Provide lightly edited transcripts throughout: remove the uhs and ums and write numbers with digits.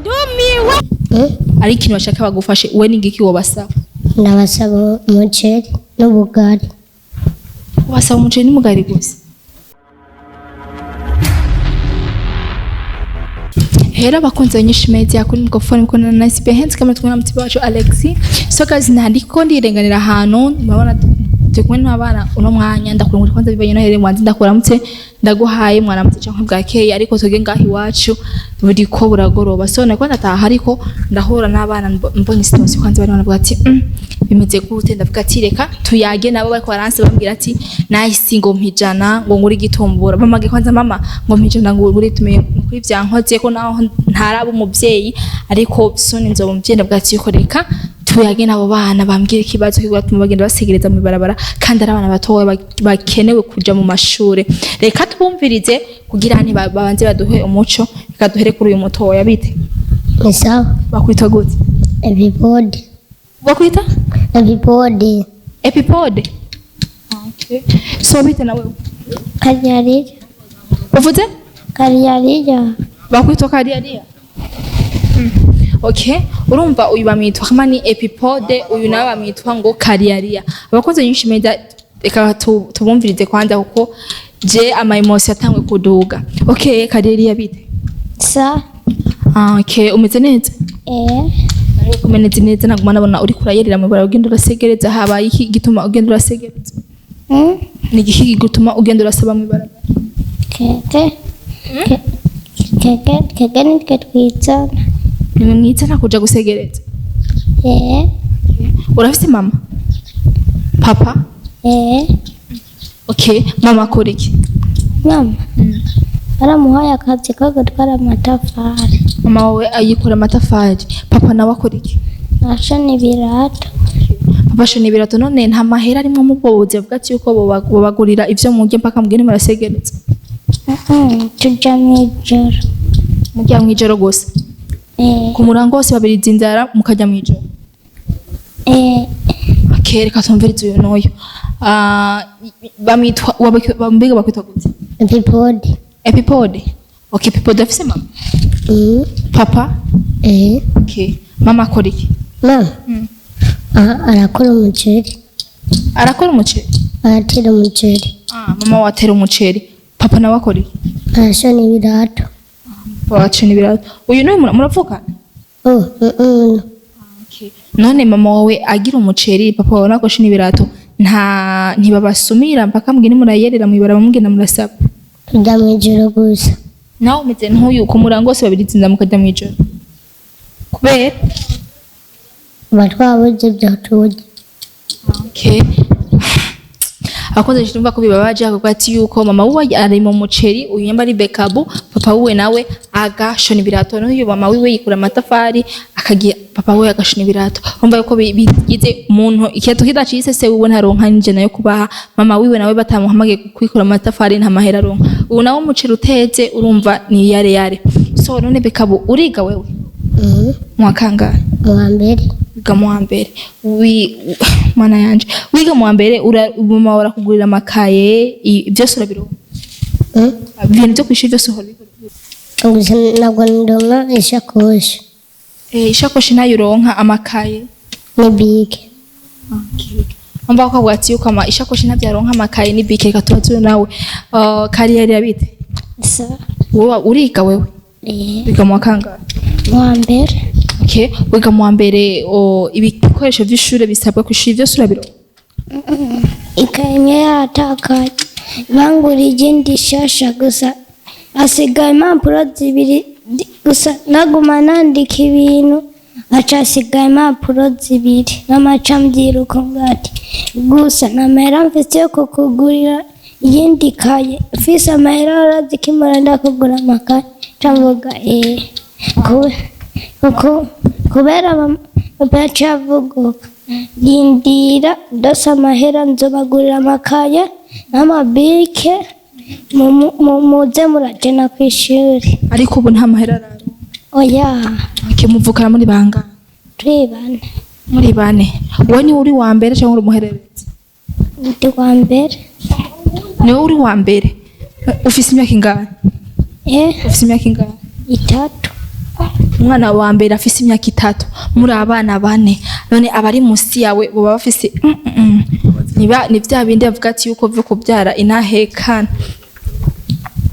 Ndumiwe. Ari ikintu bashaka bagufashe, we n'igiki wobasaba? Ndabasaba umuceri n'ubugari. Ubasaba umuceri n'umugari gusa? Hera abakunzi ba Nyinshi Media, kuri microphone mukundana na Nice Behensi, kama turi kumwe na mutiba wacu Alexi. So guys, ntandiko ndirenganira ahantu murabona turi kumwe n'abana uno mwanya. Ndakurungura kwanza bivanye no here mwanze, ndakuramutse, ndaguhaye mwaramutse canke bwakeye, ariko twebwe ngaho iwacu buriko buragoroba. So nako ndataha, ariko ndahura n'abana, mbonye situation kwanza bari baravuga ati bimeze gute?" Ndavuga ati reka tuyage nabo. Bariko baranse bambwira ati nahisi ngo mpijana ngo ngure igitumbura bamage kwanza mama ngo mpijana ngo ngure tumenye kuri vyankoze ko naho ntaraba umuvyeyi, ariko soni nzoba umuvyeyi. Ndavuga ati yuko reka tuyage nabo bana bambwira ikibazo kigatuma bagenda basegereza mu ibarabara, kandi ari abana batoya bakenewe kuja mu mashure. Reka tubumvirize kugira nti babanze baduhe umuco. Reka duhere kuri uyu mutoya. Bite? Ni sawa. Bakwita gute? Ebipodi. Bakwita? Ebipodi. Epipode. Okay. So bite nawe? Karyarira. Uvuze? Karyarira. Bakwitwa Kariariya. Okay, urumva uyu bamwitwa kama ni Epipode, uyu nawe bamwitwa ngo Kariariya. Abakozi Nyinshi Media, reka tubumvirize kwanza kuko je ama emotion atangwe kuduga. Okay, Kariariya, bite? Sa. Ah, okay, umeze neza? Eh. Umeze neza? Naguma nabona uri kurayerera mu bara ugenda urasegereza. Habaye iki gituma ugenda urasegereza? Mm? Ni igiki gituma ugenda urasaba mu ibarabara? Keke. Keke keke nitwe twizana. Ni mwiza ntakuja gusegereza? Eh. Urafise mama? Papa? Eh. Okay, mama akora iki? Mama. Baramuhaye akazi ko gutwara amatafari. Mama wawe ayikora amatafari. Papa nawe akora iki? Ashona ibirato. Papa ashona ibirato. None nta mahera arimwo mu bwo buzi bavuga ati yuko bobagurira ivyo murya mpaka mugende murasegereza? Tuja mw'ijoro. Murya mw'ijoro gusa? Eh. Ku murango wose babiriza inzara mukajya mw'ijoro? Eh. Okay, reka tumvirize uyu n'uyu. Ah, bamwitwa mbega bakwitwa gute? Ebipodi. Epipode. Okay, Epipode afise mama? Mm. Papa? Eh. Okay, mama akora iki? Mama. Ah, arakora umuceri. Arakora umuceri? Aratera umuceri. Ah, mama watera umuceri. Papa nawe akora iki? Arashona ibirato. Papa wacana ibirato. Uyu n'uyu muravukana? Oh, mm, mm. Okay. None mama wawe agira umuceri, papa wawe nakoshina ibirato, nta ntibabasumira mpaka mugende murayerera mw'ibarabara mugenda murasaba? Tujya mw'ijoro gusa. Nawe umeze nk'uyu, ku murango wose babirizinda mukajya mw'ijoro kubera Tuba twabuze ibyo turya. Okay. Abakozi numva ko bibabaje akavuga ati yuko mama wiwe ari mu muceri, uyu nyamba ari bekabu, papa wiwe nawe agashona ibirato, n'uyu mama wiwe yikura amatafari akagira papa wiwe agashona ibirato. Urumva yuko bigize umuntu ikiyato kidacitse, se wiwe ntaronka n'ijana yo kubaha, mama wiwe nawe batamuhamagaye kwikura amatafari nta mahera aronka, ubu nawe umuceri utetse urumva ni yare yare. So none bekabu, uriga wewe? Mm. Mu wa kangahe? Mu wa mbere. Wiga mu wa mbere. Mana yanje, wiga mu wa mbere, mama wawe arakugurira amakaye, byose urabironka? Mm. Ibintu byo kwishuri byose uhora ubigura? Gusa ntabwo ndonka ishakoshi. Eh, ishakoshi ntayo uronka, amakaye? N'ibike. Umva ko avuga ati yuko ama ishakoshi ntabyo aronka, amakaye n'ibike. Reka tubaze nawe. Kariyeri yabite? Sa. Wowe uriga wewe? Eh. Wiga mu wa kangahe? Mu wa mbere. Okay, wiga mu wa mbere. Ibikoresho by'ishure bisabwa kw'ishuri byose urabironka? Ikaye imwe yaratakaye, banguriye iyindi shasha, gusa hasigaye impapuro zibiri gusa naguma nandika ibintu aca hasigaye impapuro zibiri n'amaca mbyiruka ngati gusa nta mahera mfise yo kukugurira iyindi kaye, mfise amahera arazikimura ndakugura amakaye. Nca mvuga eh kubera baca avuga rindira ndose amahera nzobagurira amakaye n'amabike, muze murajana kw'ishuri. Ariko ubu nta mahera araronka? Oya. Okay, muvukana muri bangahe? Turi bane. Muri bane. Wowe niwe uri wa mbere cyangwa uri umuhererezi? Ndi wa mbere. Niwe uri wa mbere. Ufise imyaka ingahe? Eh. Ufise imyaka ingahe? 3. Umwana wa mbere afise imyaka 3, muri abana bane. None abari musi yawe boba bafise Niba ni vya bindi bavuga ati yuko vyo kubyara intahekana.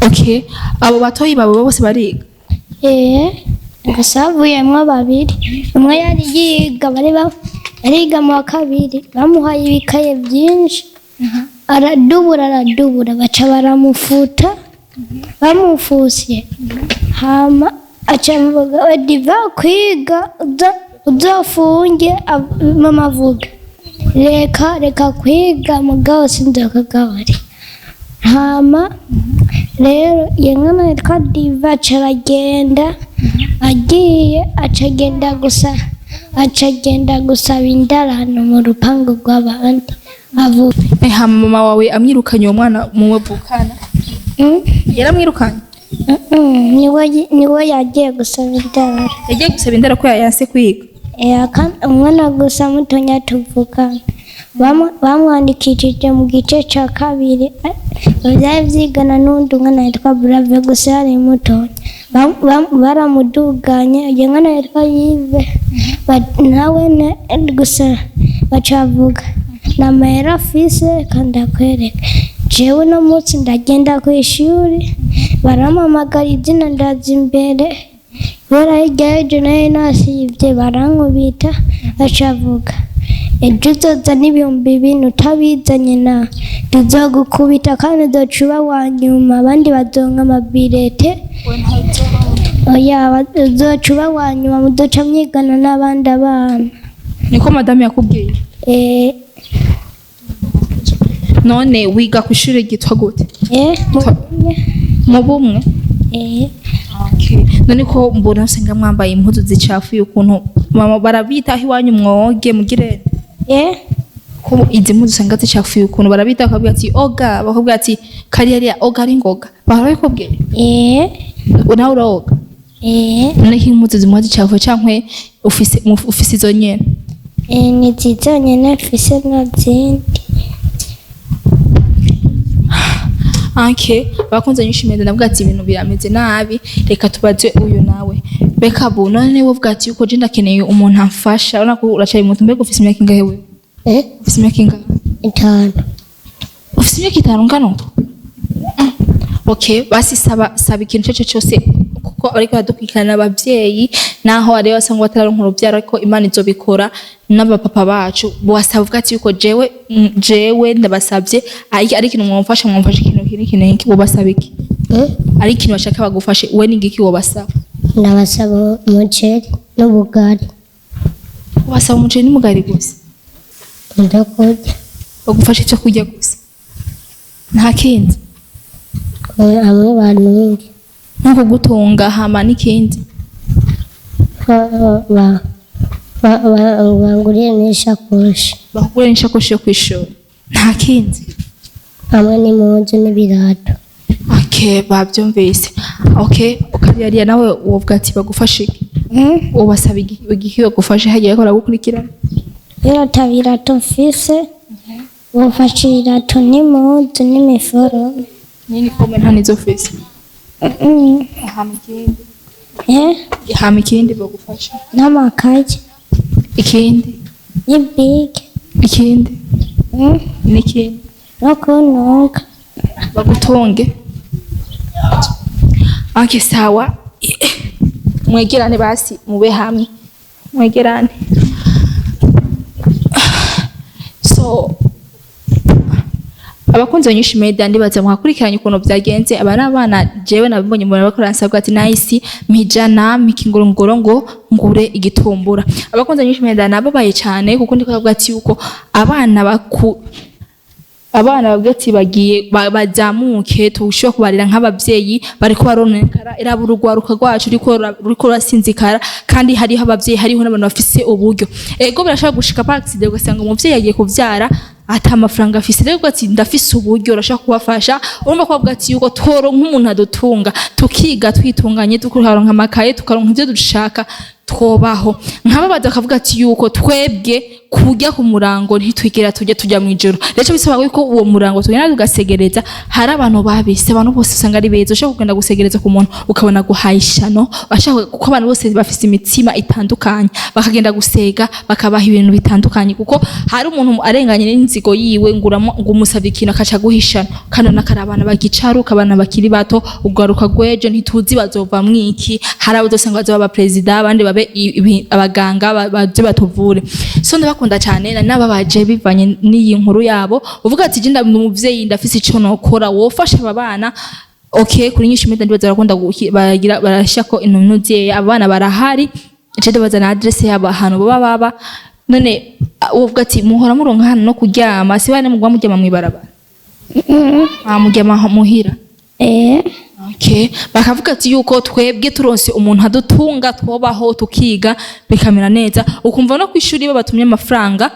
Okay, abo batoyi bawe bose bariga? Gusa havuyemwo babiri. Umwe yari yiga, bari yariga mu wa kabiri, bamuhaye ibikaye byinshi, aradubura aradubura, baca baramufuta. Bamufusye, hama aca avuga diva kwiga uzofunge. Mama avuga reka reka kwiga, mugabo sinzokagabari. Hama rero iyo mwana yitwa Diva aca aragenda, agiye aca agenda gusa, aca agenda gusaba indarano mu rupangu rw'abandi, avuga. Hama mama wawe amwirukanye uwo mwana muvukana? Mm? Yaramwirukanye? Mm, niwe yagiye gusaba indarano. Yagiye gusaba indaro ko yanse kwiga? Umwana gusa mutonya tuvukana bamwandikishije mu gice ca kabiri, vyari vyigana n'uwundi mwana yitwa Brave, gusa yari mutonya. Baramuduganye. Uyo mwana yitwa Yive nawe gusa baca bavuga nta mahera afise. Kandi akwereka jewe uno munsi ndagenda kw'ishuri, barampamagara izina, ndaza imbere, kubera hirya y'ejo nari nasivye barankubita. Baca bavuga ejo uzoza n'4,000, utabizanye na tuzogukubita, kandi uzoca uba wa nyuma, abandi bazonka amabirete. Oya, uzoca uba wa nyuma, muzoca mwigana n'abandi abana. Niko madamu yakubwiye? Eh. None wiga ku ishuri ryitwa gute? Mu bumwe. Mu bumwe? Eh. Okay. None ko mbona usanga mwambaye impuzu zicafuye ukuntu, mama barabitaho iwanyu mwoge mugire? Ko izi mpuzu usanga zicafuye ukuntu, barabitaho bakabwira ati oga, bakabwira ati kariya oga ari ngoga, barabikubwiye? Eh. Nawe uroga? Eh. None ko impuzu zimwe zicafuye, canke ufise izo nyene? Ni zizonyene mfise, nta zindi. Anke bakunze nyishimiye, ndavuga ati ibintu birameze nabi, reka tubaze uyu nawe. Beka bu none wowe uvuga ati yuko je ndakeneye umuntu amfasha, urabona ko uracari muto. Mbega ufise imyaka ingahe wewe? Ufise imyaka ingahe? 5. Ufise imyaka 5 ngano? Okay, basi saba ikintu cyo cyose, kuko ariko badukurikirana abavyeyi naho ari basanga batararonka urubyaro, ariko Imana izobikora, n'abapapa bacu bwasaba. Uvuga ati yuko jewe ndabasabye ari ikintu mwomfasha ikintu iki n'iki n'iki, wobasaba iki? Ari ikintu bashaka bagufashe, we ni igiki wobasaba? Ndabasaba umuceri n'ubugari. Ubasaba umuceri n'umugari gusa? Ibyo kurya. Bagufashe icyo kurya gusa, nta kindi? Hamwe bantunge. Nko kugutunga, hama n'ikindi? Banguriye n'ishakoshi. Bakugurira n'ishakoshi yo kw'ishuri, nta kindi? Hamwe n'impuzu n'ibirato. Okay, babyumvise. Okay, ukariyariya nawe wovuga ati bagufashe iki? Ubasaba igiki bagufashe hagiye ko baragukurikirana? Birata birato mfise, bamfashe ibirato n'impuzu n'imiforome. N'iniforme nta nizo ufise? Mm. Hama ikindi? Eh? Hama ikindi bagufasha? N'amakaye. Ikindi? N'ibige. Ikindi? Mm. N'ikindi? No kuntunga. Bagutunge. Okay, sawa, mwegerane basi, mube hamwe, mwegerane. So abakunzi banyinshi media, ndibaza mwakurikiranye ukuntu byagenze. Aba ni abana jewe nabibonye mbona bakora, nsabwa ati nice mpijana mpikingorongoro ngo ngure igitumbura. Abakunzi banyinshi media, nababaye cyane kuko ndiko ndavuga ati yuko abana baku abana bavuga ati bagiye bazamuke, tushobora kubarira nk'abavyeyi bariko baronekara, iraba urugwaruka rwacu ruriko rurasinzikara, kandi hariho abavyeyi, hariho n'abantu bafise uburyo. Ego birashobora gushika par accident ugasanga umuvyeyi yagiye kuvyara ata amafaranga afise, rero ati ndafise uburyo, urashobora kubafasha. Urumva ko bavuga ati yuko tworo nk'umuntu adutunga, tukiga twitunganye, tukaronka amakaye, tukaronka ivyo dushaka. Twobaho nkababaza, bakavuga ati yuko twebwe kurya ku murango ntitwigera tujya tujya mu ijoro. Rero bisaba yuko uwo murango tugenda tugasegereza. Hari abantu babise, abantu bose usanga ari beza. Ushaka kugenda gusegereza ku muntu, ukabona guhaye ishano bashaka, kuko abantu bose bafise imitima itandukanye. Bakagenda gusega, bakabaha ibintu bitandukanye, kuko hari umuntu arenganye n'inzigo yiwe ngo umusavye ikintu, akaca guha ishano. Kandi nakari abana bagicaruka, abana bakiri bato, ugaruka rw'ejo ntituzi bazova mwiki. Hari abo uzosanga bazoba abaperezida, abandi babe abaganga, baze batuvure. So ndabakunda cyane, nari nababaje bivanye n'iyi nkuru yabo. Uvuga ati je ndi umuvyeyi, ndafise ico nokora, wofasha aba bana. Okay, kuri Nyinshi Media ndibaza barakunda bagira barashako intumyi. Abana barahari, je ndabaza na adresse yabo, ahantu baba baba. None uvuga ati muhora muronka hano no kuryama? Si bane mugwa muryama mw'ibarabara? Ah, muryama muhira? Eh. Okay. Bakavuga ati yuko twebwe turonse umuntu adutunga, twobaho, tukiga bikamera neza. Ukumva no kwishuri babatumye amafaranga,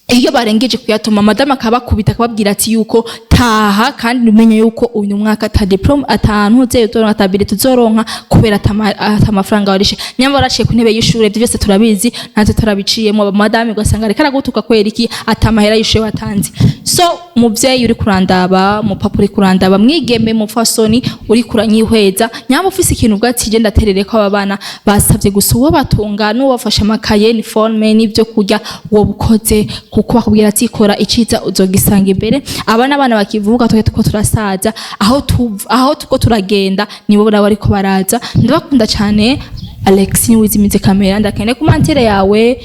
iyo barengeje kuyatuma, madame akabakubita, akababwira ati yuko taha, kandi umenye yuko uyu mwaka ata diplôme, atantu uzoronka, ata bulletin tuzoronka, kubera ata amafaranga warishe. Nyamba waraciye ku ntebe y'ishure, ibyo byose turabizi, natwe turabiciyemo. Madame ugasanga ariko aragutuka kwera iki? Ata amahera y'ishure watanze. So muvyeyi uri kurandaba, mupapa uri kurandaba, mwigeme, mupfasoni uri kuranyihweza, nyamba ufise ikintu ubwo ati je ndaterere ko aba bana basavye gusa uwo batunga n'uwafashe amakaye, uniforme n'ibyo kurya, wo bukoze, kuko bakubwira ati kora iciza uzogisanga imbere. Aba n'abana bakivuka, twe tuko turasaza, aho tuva, aho tuko turagenda, nibo nabo ariko baraza. Ndabakunda cyane. Alex niwizimize kamera, ndakene ku mantere yawe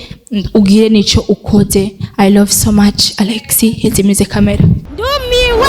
ugire nico ukoze. I love so much. Alex, izimize kamera. Ndumiwe.